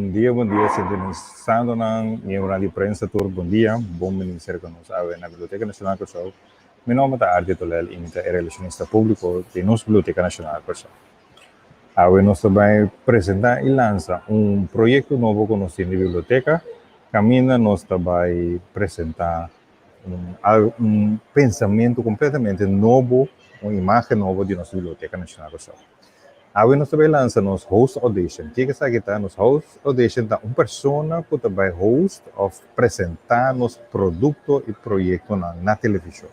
Bon dia, bon dia, sintonisadonan, miembronan di prensa tur, bon dia. Bon bini serka nos awe na Biblioteka Nashonal Kòrsou. Mi nòmber ta Artie Tolel i mi ta e relashonista públiko di nos Biblioteka Nashonal Kòrsou. Awe nos ta bai presentá i lansa un proyekto nobo ku nos tin di biblioteka, kaminda nos ta bai presentá un un pensamentu kompletamente nobo, un imágen nobo di nos Biblioteka Nashonal Kòrsou. Awe nos ta bai lansa nos host audition. Kiko esaki ta? Nos host audition ta un persona ku ta bai host òf presentá nos produkto i proyektonan na televishon.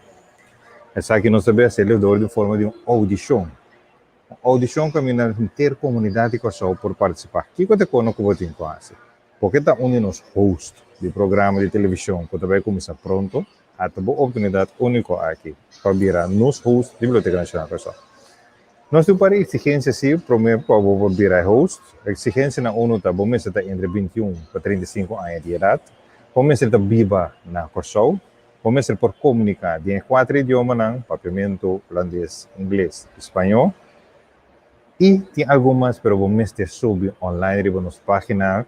Esaki nos ta bai hasiel dor di forma di un audishon. Un audishon kaminda henter komunidat di Kòrsou por partisipá. Kiko ta e kono ku bo tin ku hasi? Bo ke ta un di nos host di programa di televishon ku ta bai kuminsá pronto? Ata bo oportunidat úniko aki pa bira nos host di Biblioteka Nashonal Kòrsou. Nos tin un par di eksigensia si promé pa bo por bira e host. Eksigensianan unu ta bo mester ta entre 21 pa 35 aña di edat, bo mester ta biba na Kòrsou, bo mester por komuniká den e kuater idiomanan, Papiamentu, Hulandes, Ingles i Spañó. I tin algun mas pero bo mester subi online riba nos página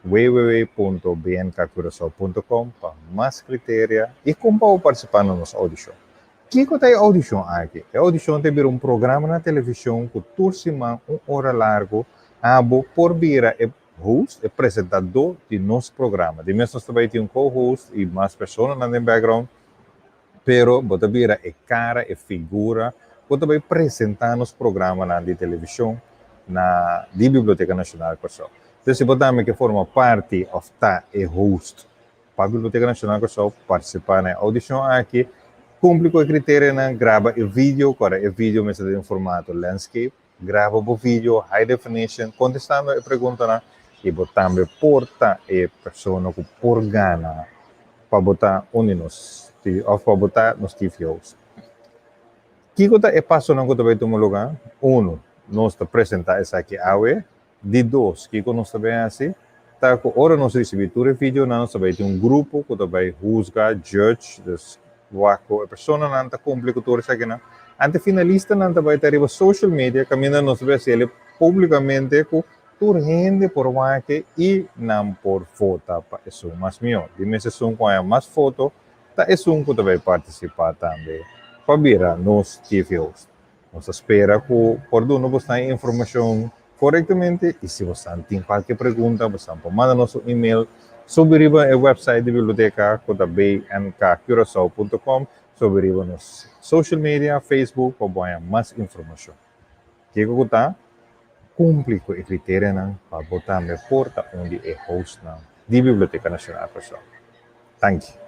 www.bnkcuracao.com pa mas kriteria i kon pa bo partisipá na nos audishon. Kiko ta e audishon aki? E audishon ta bira un programa na televishon ku tur siman un ora largu abo por bira e host, e presentadó di nos programa. Di mes nos ta bai tin un co-host i mas personanan den background, pero bo ta bira e kara, e figura ku ta bai presentá nos programanan di televishon na di Biblioteka Nashonal Kòrsou. Entonces si bo tambe ke forma parti òf ta e host pa Biblioteka Nashonal Kòrsou, partisipá na e oudishon aki, kumpli ku e kriterianan, graba e video, kòrda e video mester ta den formato landscape, Graba bo video high definition kontestando e preguntanan i bo tambe por ta e persona ku por gana pa bo ta un di nos òf pa bo ta nos TV host. Kiko ta e pasonan ku ta bai tuma lugá? Unu, nos ta presentá esaki awe. Di dos, kiko nos ta bai hasi ta ku ora nos risibí tur e videonan nos ta bai tin un grupo ku ta bai husga, judge, dus wak ku e personanan ta kumpli ku tur esakinan. Ante finalistanan ta bai ta riba social media kaminda nos ta bai hasi el públikamente ku tur hende por wak i nan por vota pa esun mas mihó. Di mes esun ku haña mas foto ta esun ku ta bai partisipá tambe pa bira nos TV host. Nos ta spera ku por duna bosnan e informashon korektamente i si bosnan tin kualke pregunta bosnan por manda nos un email subi riba e website di biblioteka ku ta bnkcuracao.com subi riba nos social media Facebook pa bo haña mas informashon. Kiko ku ta kumpli ku e kriterianan pa bo tambe por ta un di e hostnan di Biblioteka Nashonal Kòrsou. Danki.